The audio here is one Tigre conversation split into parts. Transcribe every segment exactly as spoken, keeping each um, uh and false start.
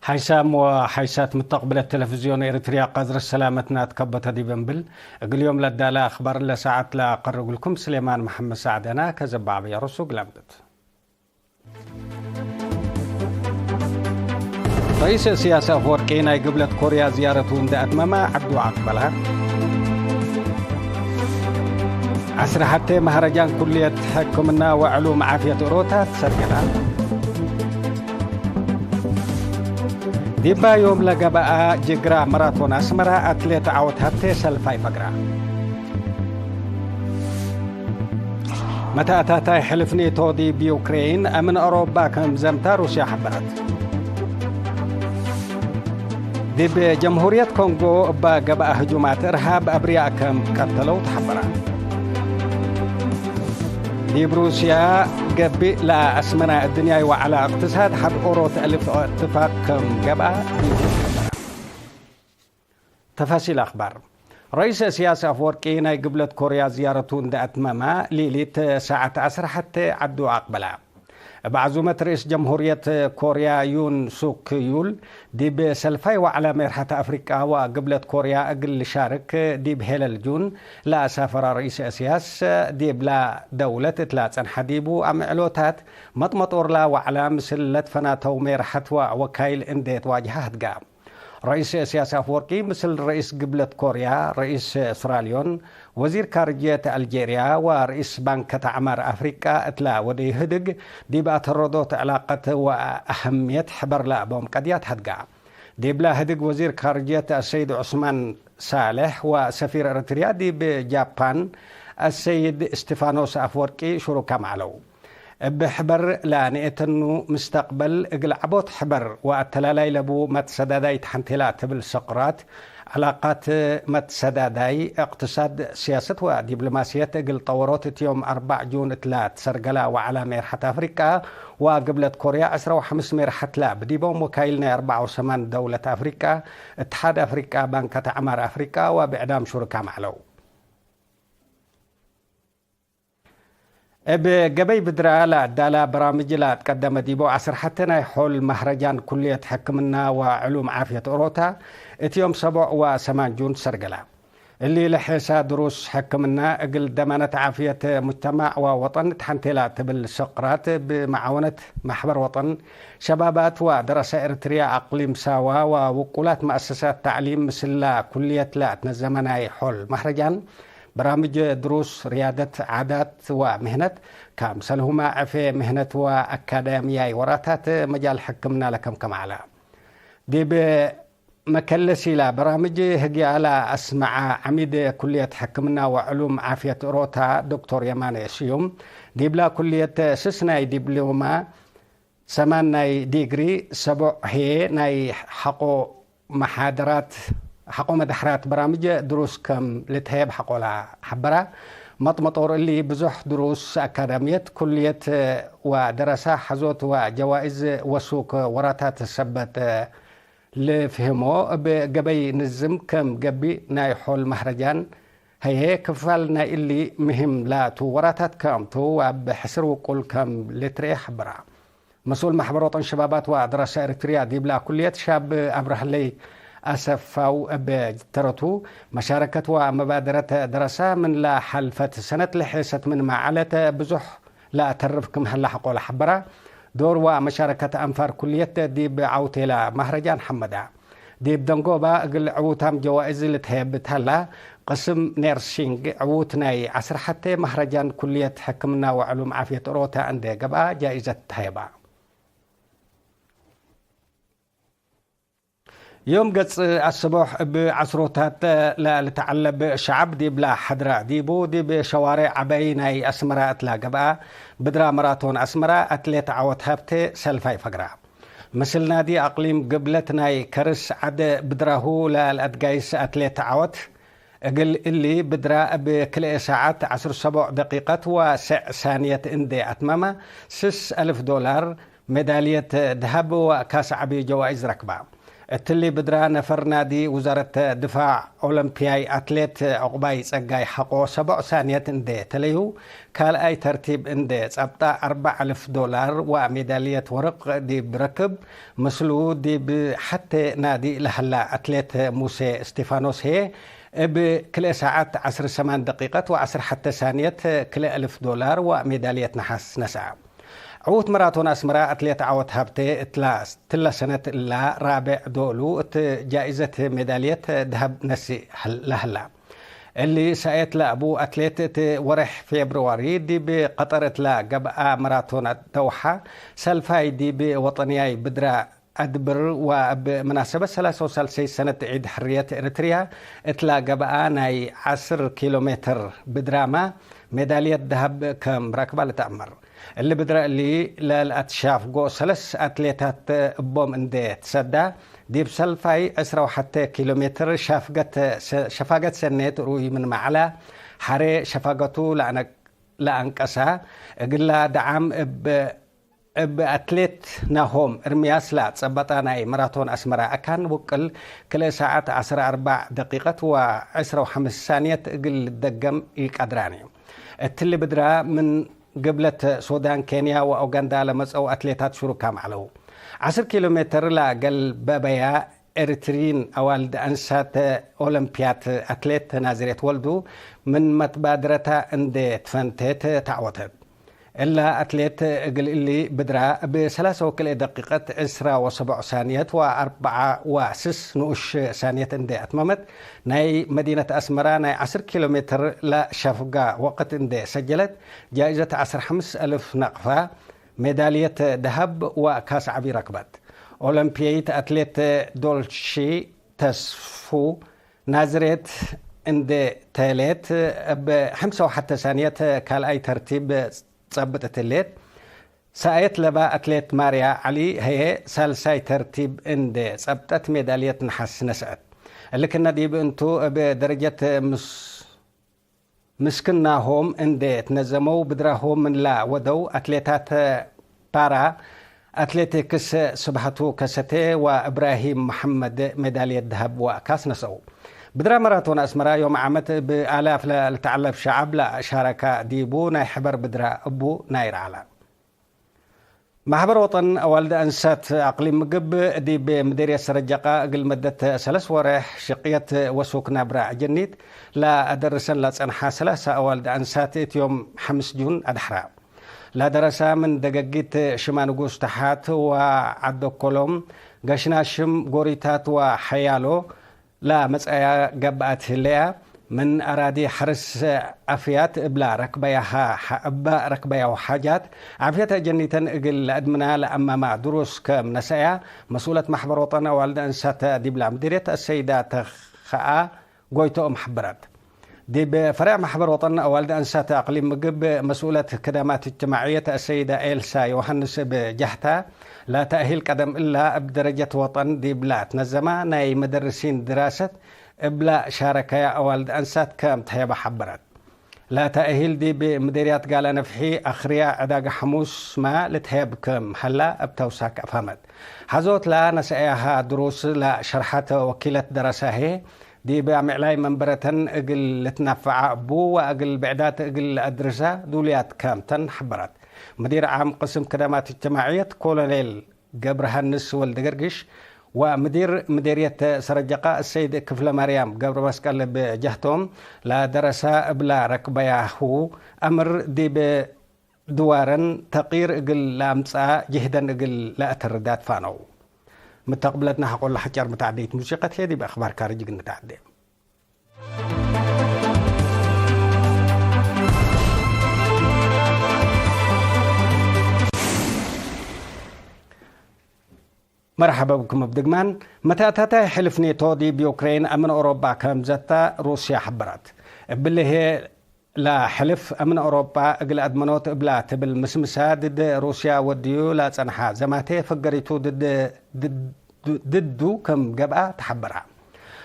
ሓይሳም ወሓይሳት ምተቅብለት ቴሌቪዝዮን ኤሪትርያ፣ ቀዝር ሰላመትና ትከበተ ዲብ እንብል፣ እግል ዮም ለዳለ አክባር ለሰዓት ለአቀርብልኩም ስሌማን መሐመድ ሳዕደና። ከዘባበ የርሱ ግላምጥት። ረኢስ እስያስ አፍወርቂ ናይ ግብለት ኮርያ ዝያረቱ እንደ አትመመ ዐዱ አቅበለ። ዐስር ሐቴ መሀረጃን ኩልየት ሕክምና ወዕሉም ዓፍየት ኦሮታ ትሰርገላ። ዲባ ዮም ለገበአ ጅግራ መራቶን አስመራ አትሌት ዐወት ሀብቴ ሰልፋይ ፈግራ። መተአታታይ ሕልፍ ኔቶ ዲብ ዩክሬን፣ አምን አውሮባ ክም ዘምታ ሩስያ ሐበረት። ዲብ ጀምሁርየት ኮንጎ እበ ገብአ ህጁማት እርሃብ አብርያእ ክም ቀተለው ተሐበረ። ዲብ ሩስያ ገቢእ ለአስመነ እድንያይ ወዐለ እቅትሳድ ሐድ ኦሮ ተአልፍ እትፋቅ ክም ገብአ ዲብ ተሐበረ። ተፋሲል አክባር። ረኢስ እስያስ አፍወርቂ ናይ ግብለት ኮርያ ዝያረቱ እንደ አትመመ፣ ሊሊት ሰዓት ዐስር ሐቴ ዐዱ አቅበለ። እብ ዐዙመት ርኢስ ጀምሁርየት ኮርያ ዩን ሱክ ዩል፣ ዲብ ሰልፋይ ወዐለ ሜርሐት አፍሪቃ ወግብለት ኮርያ እግል ልሻርክ ዲብ ሄለል ጁን ለአሳፈረ ረኢስ እስያስ፣ ዲብላ ደውለት እትላ ጸንሐ ዲቡ አምዕሎታት መጥመጦርላ ወዐለ ምስል ለትፈናተው ሜርሐት ወወካይል እንዴ ትዋጅሀ ህድጋ። ረኢስ እስያስ አፍወርቂ ምስል ረኢስ ግብለት ኮርያ፣ ረኢስ ሱራልዮን፣ ወዚር ካርጅየት አልጄርያ ወረኢስ ባንከት አዕማር አፍሪቃ እትላ ወደዩ ህድግ፣ ዲብ አተረዶት ዕላቀት ወአህምየት ሕበር ለአቦም ቀድያት ሀድጋ። ዲብላ ህድግ ወዚር ካርጅየት አሰይድ ዑስማን ሳልሕ ወሰፊር ኤረትርያ ዲብ ጃፓን አሰይድ እስቲፋኖስ አፍወርቂ ሹሩካም ዐለው። እብ ሕበር ለነአተኑ ምስተቅበል እግል ዐቦት ሕበር ወአተላላይ ለቡ መትሰዳዳይ ተሐንቴላ ትብል ስቅራት፣ ዕላቃት መትሰዳዳይ፣ እቅትሳድ፣ ስያሰት ወዲብሎማስየት እግል ጠወሮት እት ዮም አርበዕ ጁን እትላ ትሰርገላ ወዐላ ሜርሐት አፍሪቃ ወግብለት ኮርያ ዐስራ ወሐምስ ሜርሐትላ ብዲቦም ወካይል ናይ አርበዕ ወሰማን ደውለት አፍሪቃ፣ እትሓድ አፍሪቃ፣ ባንከት አዕማር አፍሪቃ ወብዕዳም ሹርካም ዐለው። እብ ገበይ ብድራ ለአዳላ በራምጅ ለአትቀደመ ዲቡ ዐስር ሐቴ ናይ ሖል መህረጃን ኩልየት ሕክምና ወዕሉም ዓፍየት ኦሮታ እት ዮም ሰቦዕ ወሰማን ጁን ትሰርገላ። እሊ ለሔሳ ድሩስ ሕክምና እግል ደማነት ዓፍየት ሙጅተማዕ ወወጠን ተሐንቴላ ትብል ስቅራት ብመዓወነት ማሕበር ወጠን ሸባባት ወደረሰ ኤረትርያ አቅሊም ሳዋ ወውቁላት መአሰሳት ተዕሊም ምስላ ኩልየት ለአትነዘመ ናይ ሖል መህረጃን በራምጅ ድሩስ ርያደት ዓዳት ወምህነት፣ ካምሰልሁመ ዕፌ ምህነት ወአካዳምያይ ወራታት መጃል ሕክምና ለከምከም ዐለ። ዲብ መከለሲላ በራምጅ ህግያ ለአስመዐ ዐሚድ ኩልየት ሕክምና ወዕሉም ዓፍየት ኦሮታ ዶክቶር የማነ ስዩም፣ ዲብላ ኩልየት ስስ ናይ ዲብሎማ፣ ሰማን ናይ ዲግሪ፣ ሰቦዕ ህዬ ናይ ሐቆ መሓደራት፣ ሐቆ መድሐራት በራምጅ ድሩስ ከም ልትሀየብ ሐቆላ ሐበራ። መጥመጦር እሊ ብዙሕ ድሩስ አካዳምየት፣ ኩልየት ወደረሳ ሐዞት ወጀዋኢዝ ወሱክ ወራታት ሰበት ልፍህሞ እብ ገበይ ንዝም ከም ገብእ ናይ ሖል መህረጃን ህዬ ክፋል ናይ እሊ ምህም ላቱ ወራታት ክምቱ ወእብ ሕስር ውቁል ከም ልትርኤ ሐበራ። መስኡል ማሕበር ወጠን ሸባባት ወአድራሰ ኤሪትርያ ዲብላ ኩልየት ሻብ አብርሃለይ አሰፋው እብ ተረቱ፣ መሻረከት ወመባደረት ደረሳ ምን ለሐልፈት ሰነት ለሔሰት ምንመ ዐለት ብዙሕ ለአተርፍ ክም ሀላ ሐቆለ ሐበራ። ዶር ወመሻረከት አንፋር ኩልየት ዲብ ዐውቴላ መህረጃን ሐመዳ። ዲብ ደንጎባ እግል ዕዉታም ጀዋእዝ ልትሀየብ እት ሀላ፣ ቅስም ኔርሲንግ ዕዉት ናይ ዐስር ሐቴ መህረጃን ኩልየት ሕክምና ወዕሉም ዓፍየት ኦሮታ እንዴ ገብአ ጃኢዘት ተሀየባ። ዮም ገጽ አስቦሕ እብ ዐስሮታት ለልትዐለብ ሸዐብ ዲብላ ሐድራ ዲቡ፣ ዲብ ሸዋሬዕ ዐበይ ናይ አስመራ እትላ ገብአ ብድራ መራቶን አስመራ አትሌት ዐወት ሀብቴ ሰልፋይ ፈግራ። ምስል ናዲ አቅሊም ግብለት ናይ ከርስ ዐድ ብድራሁ ለልአትጋይስ አትሌት ዐወት፣ እግል እሊ ብድራ እብ ክልኤ ሳዐት ዐስር ሰቦዕ ደቂቀት ወሰዕ ሳንየት እንዴ አትመመ፣ ስስ አልፍ ዶላር፣ ሜዳልየት ደሀብ ወካስ ዐቢ ጀዋኢዝ ረክባ። እትሊ ብድራ ነፈር ናዲ ውዛረት ድፋዕ ኦሎምፕያይ አትሌት ዑቅባይ ጸጋይ ሐቆ ሰቦዕ ሳንየት እንዴ ተለዩ፣ ካልኣይ ተርቲብ እንዴ ጸብጣ አርበዕ አልፍ ዶላር ወሜዳልየት ወርቅ ዲብ ረክብ፣ ምስሉ ዲብ ሐቴ ናዲ ለሀላ አትሌት ሙሴ እስቲፋኖስ ህዬ፣ እብ ክልኤ ሰዓት ዐስር ሰማን ደቂቀት ወዐስር ሐተ ሳንየት ክልኤ አልፍ ዶላር ወሜዳልየት ነሐስ ነስአ። ዕዉት መራቶን አስመራ አትሌት ዓወት ሀብቴ እትላ ትለ ሰነት እላ ራብዕ ዶሉ እት ጃኢዘት ሜዳልየት ደሀብ ነስእ ለሀላ። እሊ ሰእየት ለአቡ አትሌት እት ወሬሕ ፌብርዋሪ ዲብ ቀጠር እትላ ገብአ መራቶን ደውሓ ሰልፋይ ዲብ ወጠንያይ ብድራ አድብር ወእብ መናሰበት ሰላሳ ወሳልሰይ ሰነት ዒድ ሕርየት ኤረትርያ እትላ ገብአ ናይ ዐስር ኪሎ ሜትር ብድራመ ሜዳልየት ደሀብ ከም ረክባ ልትአመር። እሊ ብድረ እሊ ለልአትሻፍጎ ሰለስ አትሌታት እቦም እንዴ ትሰዳ፣ ዲብ ሰልፋይ ዕስራ ወሐተ ኪሎ ሜትር ሻፍገት ሰ-፣ ሸፋገት ሰኔት ርኡይ ምንመ ዐለ፣ ሐሬ ሸፋገቱ ለአነ-፣ ለአንቀሳ፣ እግላ ደዓም እብ፣ እብ አትሌት ናሆም እርምያስ ለአትጸበጠ ናይ መራቶን አስመራ አካን ውቅል ክልኤ ሰዓት ዐስር አርበዕ ደቂቀት ወዕስራ ወሐምስ ሳንየት እግል ልደገም ኢቀድራኒ። እትሊ ብድራ ምን ግብለት ሱዳን፣ ኬንያ ወኡጋንዳ ለመጽአው አትሌታት ሹሩካም ዐለው። ዐስር ኪሎ ሜትር ለአገልበበያ ኤሪትሪን አዋልድ አንሳት ኦሎምፕያት አትሌት ናዝሬት ወልዱ ምን መትባድረታ እንዴ ትፈንቴት ተዐወተት። እላ አትሌት እግል እሊ ብድራ እብ ሰላሳ ወክልኤ ደቂቀት ዕስራ ወሰቦዕ ሳንየት ወአርበዓ ወስስ ንኡሽ ሳንየት እንዴ አትመመት፣ ናይ መዲነት አስመራ ናይ ዐስር ኪሎ ሜትር ለሸፍጋ ወቅት እንዴ ሰጀለት፣ ጃኢዘት ዐስር ሐምስ አልፍ ነቅፋ፣ ሜዳልየት ደሀብ ወካስ ዐቢ ረክበት። ኦሎምፕየይት አትሌት ዶልሺ ተስፉ ናዝሬት እንዴ ተሌት፣ እብ ሐምሳ ወሐተ ሳንየት ካልኣይ ተርቲብ ጸብጥ እትሌት፣ ሰአየት ለባ አትሌት ማርያ ዐሊ ህዬ ሳልሳይ ተርቲብ እንዴ ጸብጠት ሜዳልየት ነሐስ ነስአት። እሊ ክነ ዲብ እንቱ፣ እብ ደረጀት ምስ-፣ ምስክናሆም እንዴ ትነዘመው፣ ብድራሆም ምንላ ወደው አትሌታት ፓራ አትሌቲክስ ስብሐቱ ከሰቴ ወእብራሂም መሐመድ ሜዳልየት ደሀብ ወካስ ነስአው። ብድረ መራቶን አስመራ ዮም ዓመት እብ አላፍ ለልትዐለፍ ሸዐብ ለአሻረከ ዲቡ ናይ ሕበር ብድረ እቡ ናይር ዐለ። ማሕበር ወጠን አዋልድ አንሳት አቅሊም ምግብ ዲብ ምዴርየት ሰረጀቃ እግል መደት ሰለስ ወሬሕ ሽቅየት ወሱክ ናብራ አጀኒት ለአደርሰን ለጸንሐ ሰላሳ አዋልድ አንሳት እት ዮም ሐምስ ጁን አድሐራ። ለደረሳ ምን ደገጊት ሽማ ንጉስ ተሓት ወዐደኮሎም፣ ገሽናሽም፣ ጎሪታት ወሐያሎ ለመጽአያ ገብአት ህለያ፣ ምን አራዲ ሐርስ አፍያት እብላ ረክበያሃ፣ እበ ረክበያሁ ሓጃት ዓፍየት አጀኒተን እግል ለአድምና ለአማማ ድሩስ ከም ነሰአያ፣ መስኡለት ማሕበር ወጠን አዋልድ አንሳት ዲብላ ምዲርየት አሰይዳ ተኸአ ጎይቶኦም ሐበረት። ዲብ ፈሬዕ ማሕበር ወጠን አዋልድ አንሳት አቅሊም ምግብ መስኡለት ክዳማት እጅትማዕየት አሰይዳ ኤልሳ ዮሃንስ እብ ጀህታ፣ ለተእሂል ቀደም እላ እብ ደረጀት ወጠን ዲብላ ትነዘማ ናይ መደርሲን ድራሰት እብላ ሻረከያ አዋልድ አንሳት ከም ተህየባ ሐበረት። ለተእሂል ዲብ ምዴርያት ጋላ ነፍሒ አክርያ ዕዳጋ ሐሙስ ማ ልትሀየብ ክም ሀላ እብ ተውሳክ አፋመት። ሐዞት ለነሰአያሃ ድሩስ ለሸርሐት ወኪለት ደረሳ ህዬ፣ ዲብ አምዕላይ መንበረተን እግል ልትናፈዓ እቡ ወእግል ብዕዳት እግል ለአድርሳ ዱልያት ከምተን ሐበረት። ምዲር ዓም ቅስም ክደማት እጅትማዕየት ኮሎኔል ገብረሃንስ ወልደገርግሽ ወምዲር ምዴርየት ሰረጀቃ እሰይድ ክፍለማርያም ገብረመስቀል እብ ጀህቶም፣ ለደረሳ እብላ ረክበያሁ አምር ዲብ ድዋረን ተቅይር እግል ለአምጽአ ጅህደን እግል ለአተርዳ ትፋነው። ምተቅብለትና ሐቆለ ሐጨር ምተዐደይት ሙሲቀት ህዬ ዲብ አክባር ካርጅ እግል ንተዐዴ። መርሐበ ብኩም እብ ድግማን። መተአታታይ ሕልፍ ኔቶ ዲብ ዩክሬን አምን ኦሮጳ ከምዘተ ሩስያ ሐበረት። እብሊ ህዬ ለሕልፍ አምን ኦሮጳ እግል አድመኖት እብላ ትብል ምስምሳ ድድ ሩስያ ወድዩ ለጸንሐ ዘማቴ ፈገሪቱ ድድ፣ ድድ፣ ድዱ ክም ገብአ ተሐበራ።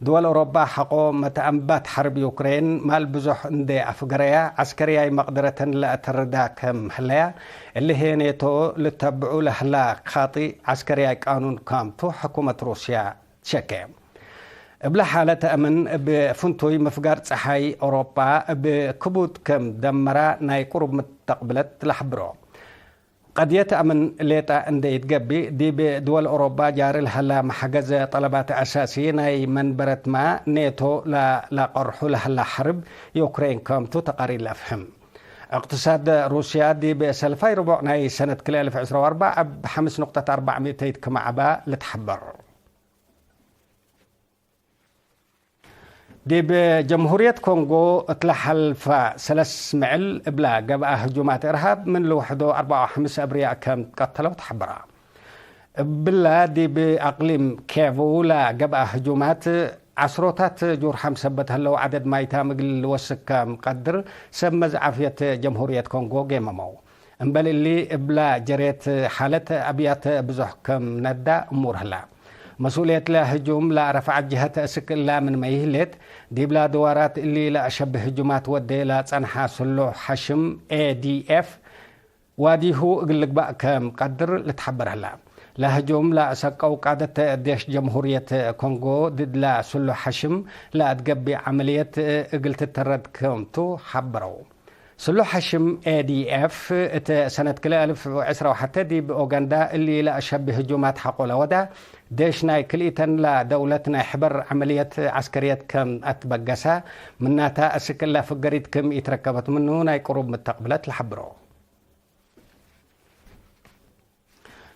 ድወል ኦሮባ ሐቆ መትአንባት ሐርብ ዩክሬን ማል ብዙሕ እንዴ አፍገረያ፣ ዐስከርያይ መቅደረተን ለአተርዳ ከም ህለያ፣ እሊ ህዬ ኔቶ ልተብዑ ለህላ ካጢ ዐስከርያይ ቃኑን ካምቱ ሕኩመት ሩስያ ትሸኬ። እብለ ሓለት አምን እብ ፍንቱይ ምፍጋር ጸሓይ ኦሮጳ እብ ክቡድ ከም ደመራ ናይ ቅሩብ ምተቅብለት ለሐብሮ። ቀድየት አምን ሌጣ እንዴ ኢትገብእ፣ ዲብ ድወል ኦሮጳ ጃሪ ለሀላ መሐገዘ ጠለባት አሳሲ ናይ መንበረትመ ኔቶ ለለቀርሑ ለሀላ ሐርብ ዩክሬን ከምቱ ተቃሪር ለአፍህም። እቅትሳድ ሩስያ ዲብ ሰልፋይ ርቦዕ ናይ ሰነት ክልኤ አልፍ ዕስራ ወአርበዕ እብ ሐምስ ንቁጠት አርበዕ ሚእተይት ክመ ዐባ ልትሐበር። ዲብ ጀምሁርየት ኮንጎ እትለ ሐልፈ ሰለስ ምዕል እብለ ገብአ ህጁማት እርሃብ ምን ልውሕዶ አርበዓ ወሐምስ አብርያእ ከም ትቀተለው ተሐበረ። እብለ ዲብ አቅሊም ኬቩ ለገብአ ህጁማት ዐስሮታት ጁርሓም ሰበት ህለው ዐደድ ማይታም እግል ልወስክ ከም ቀድር ሰብ መዝዓፍየት ጀምሁርየት ኮንጎ ጌመመው። እምበል እሊ፣ እብለ ጀሬት ሓለት አብያተ ብዙሕ ከም ነዳ እሙር ህላ። መስኡልየት ለህጁም ለረፍዐት ጀሀት እስክ እላ ምንመ ይህሌት፣ ዲብላ ድዋራት እሊ ለአሸብህ ህጁማት ወዴ ለጸንሐ ስሉሕ ሐሽም ኤ ዲ ኤፍ ዋዲሁ እግል ልግባእ ከም ቀድር ልትሐበር ህላ። ለህጁም ለአሰቀው ቃደት ዴሽ ጀምሁርየት ኮንጎ ድድ ለስሉሕ ሐሽም ለአትገብእ ዐመልየት እግል ትተረድ ክምቱ ሐበረው። ስሉሕ ሐሽም ኤ ዲ ኤፍ እት ሰነት ክልኤ አልፍ ወዕስራ ወሐተ ዲብ ኦጋንዳ እሊ ለአሸቢ ህጁማት ሐቆ ለወዳ ዴሽ ናይ ክልኢተን ለደውለት ናይ ሕበር ዐመልየት ዐስከርየት ከም አትበገሰ፣ ምናተ፣ አስክ እለ ፍገሪት ክም ኢትረከበት ምኑ ናይ ቅሩብ ምተቅብለት ለሐብሮ።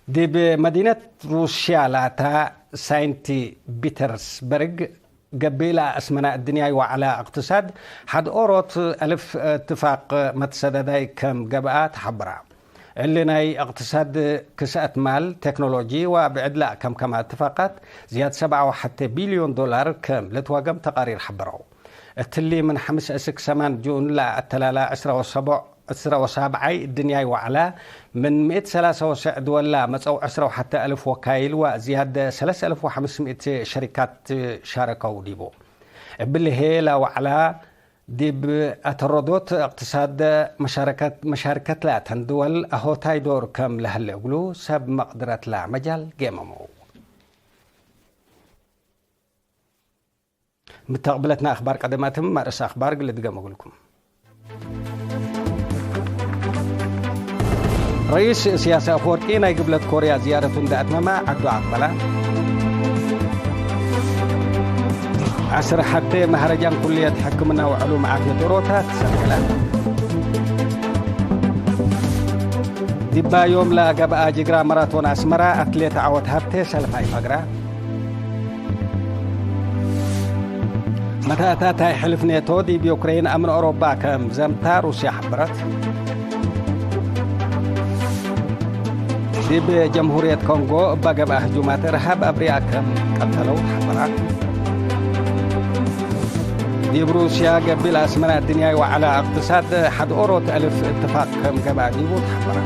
ዲብ መዲነት ሩስያ ላታ ሳይንት ፒተርስበርግ ገብእ ለአስመነ እድንያይ ወዐለ እቅትሳድ ሐድ ኦሮት አልፍ እትፋቅ መትሰደዳይ ከም ገብአ ተሐብራ። እሊ ናይ እቅትሳድ ክሰአት ማል፣ ቴክኖሎጂ ወብዕድ ለአከምከመ እትፋቃት ዝያድ ሰብዓ ወሐቴ ቢልዮን ዶላር ከም ልትዋገም ተቃሪር ሐበረው። እትሊ ምን ሐምስ እስክ ሰማን ጁን ለአተላላ ዕስራ ወሰቦዕ ዕስራ ወሳብዓይ እድንያይ ወዐላ፣ ምን ምእት ሰላሳ ወሰዕ ድወል ለመጸው ዕስራ ወሐተ አልፍ ወካይል ወዝያድ ሰለስ አልፍ ወሐምስ ምእት ሸሪካት ሻረከው ዲቡ። እብሊ ህዬ ለወዐላ ዲብ አተረዶት እቅትሳድ መሻረከት፣ መሻርከት ላተን ድወል አሆታይ ዶር ከም ለህለ እግሉ ሰብ መቅድረት ለመጃል ጌመመው። ምተቅብለትና አክባር ቀደማትም መርእስ አክባር እግል እድገም እግልኩም። ረኢስ እስያስ አፈወርቂ ናይ ግብለት ኮርያ ዝያረቱ እንደ አትመመ ዐዱ አቅበላ። ዐስር ሐቴ መሀረጃን ኩልየት ሕክምና ወዕሉም ዓፍየት ኦሮታ ትሰንክለ። ዲባ ዮም ለገብአ ጅግራ መራቶን አስመራ አትሌት ዐወት ሀብቴ ሰልፋይ ፈግረ። መተአታታይ ሕልፍ ኔቶ ዲብ ዩክሬን አምን ኦሮባ ከም ዘምታ ሩስያ ሐበረት። ዲብ ጀምሁርየት ኮንጎ እበ ገብአ ህጁማት እርሃብ አብርያ ከም ቀተለው ሐበራ። ዲብ ሩስያ ገቢል አስመነ እድንያይ ወዐለ እቅትሳድ ሐድ ኦሮት አልፍ እትፋቅ ከም ገብአ ዲቡ ተሐበረ።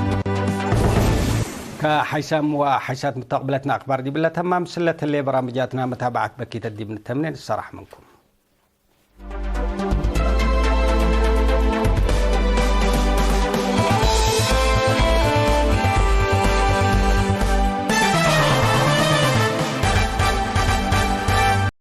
ከሐይሳም ወሐይሳት ምተቅብለትና አክባር ዲብለ ተማም ስለተሌ በራምጃትና መታብዐት በኪተ ዲብ ንተምኔ ንሰራሕ ምንኩም።